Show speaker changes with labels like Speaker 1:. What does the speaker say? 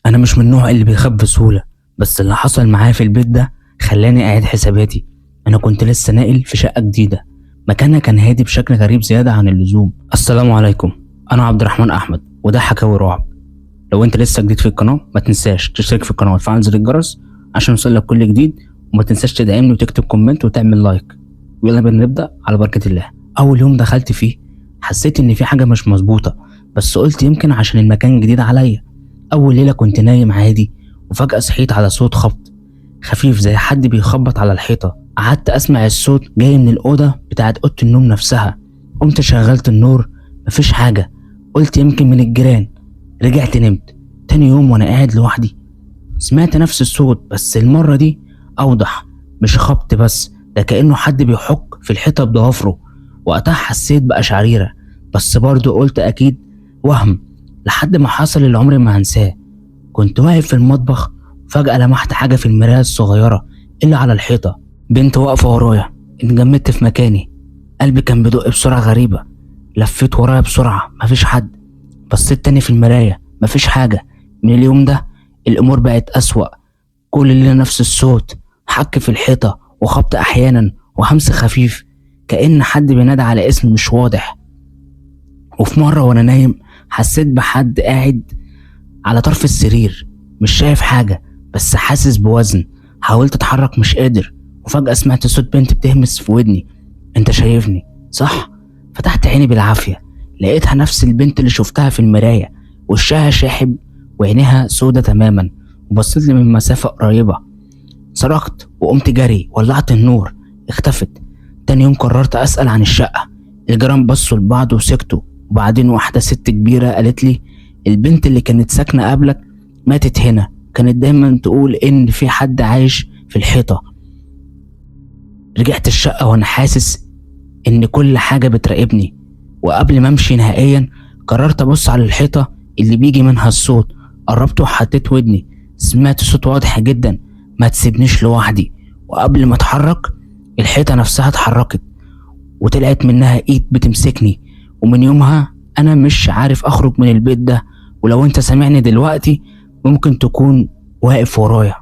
Speaker 1: أنا مش من النوع اللي بيخاف بسهولة، بس اللي حصل معايا في البيت ده خلاني أعيد حساباتي. أنا كنت لسه ناقل في شقة جديدة، مكانها كان هادي بشكل غريب زيادة عن اللزوم. السلام عليكم، أنا عبد الرحمن أحمد وده حكاوي رعب. لو أنت لسه جديد في القناة ما تنساش تشترك في القناة وتفعل زر الجرس عشان يوصلك كل جديد، وما تنساش تدعمني وتكتب comment وتعمل like. ويلا بينا نبدأ على بركة الله. أول يوم دخلت فيه حسيت إن في حاجة مش مظبوطة، بس قلت يمكن عشان المكان جديد عليا. أول ليلة كنت نايم عادي، وفجأة صحيت على صوت خبط خفيف زي حد بيخبط على الحيطة. قعدت أسمع الصوت جاي من الأوضة بتاعت أوضة النوم نفسها. قمت شغلت النور، مفيش حاجة، قلت يمكن من الجيران. رجعت نمت. تاني يوم وأنا قاعد لوحدي سمعت نفس الصوت، بس المرة دي أوضح، مش خبط بس، ده كأنه حد بيحك في الحيطة بضوافره. وقتها حسيت بقشعريرة، بس برضه قلت أكيد وهم، لحد ما حصل اللي عمري ما هنساه. كنت واقف في المطبخ، وفجأة لمحت حاجة في المراية الصغيرة اللي على الحيطة، بنت واقفة ورايا. اتجمدت في مكاني، قلبي كان بيدق بسرعة غريبة. لفيت ورايا بسرعة، مفيش حد. بصيت تاني في المراية، مفيش حاجة. من اليوم ده الأمور بقت أسوأ، كل ليلة نفس الصوت، حك في الحيطة وخبط أحيانا وهمس خفيف كأن حد بينادي على اسم مش واضح. وفي مرة وأنا نايم حسيت بحد قاعد على طرف السرير، مش شايف حاجة بس حاسس بوزن. حاولت أتحرك مش قادر، وفجأة سمعت صوت بنت بتهمس في ودني، أنت شايفني صح؟ فتحت عيني بالعافية، لقيتها نفس البنت اللي شفتها في المراية، وشها شاحب وعينيها سودة تماما، وبصيت لي من مسافة قريبة. صرخت وقمت جري، ولعت النور، اختفت. تاني يوم قررت أسأل عن الشقة. الجيران بصوا لبعض وسكتوا، وبعدين واحدة ست كبيرة قالت لي البنت اللي كانت ساكنة قبلك ماتت هنا، كانت دايما تقول إن في حد عايش في الحيطة. رجعت الشقة وأنا حاسس إن كل حاجة بتراقبني، وقبل ما أمشي نهائيا قررت أبص على الحيطة اللي بيجي منها الصوت. قربت وحطيت ودني، سمعت صوت واضح جدا، ما تسيبنيش لوحدي. وقبل ما اتحرك الحيطة نفسها اتحركت وطلعت منها ايد بتمسكني. ومن يومها انا مش عارف اخرج من البيت ده، ولو انت سامعني دلوقتي ممكن تكون واقف ورايا.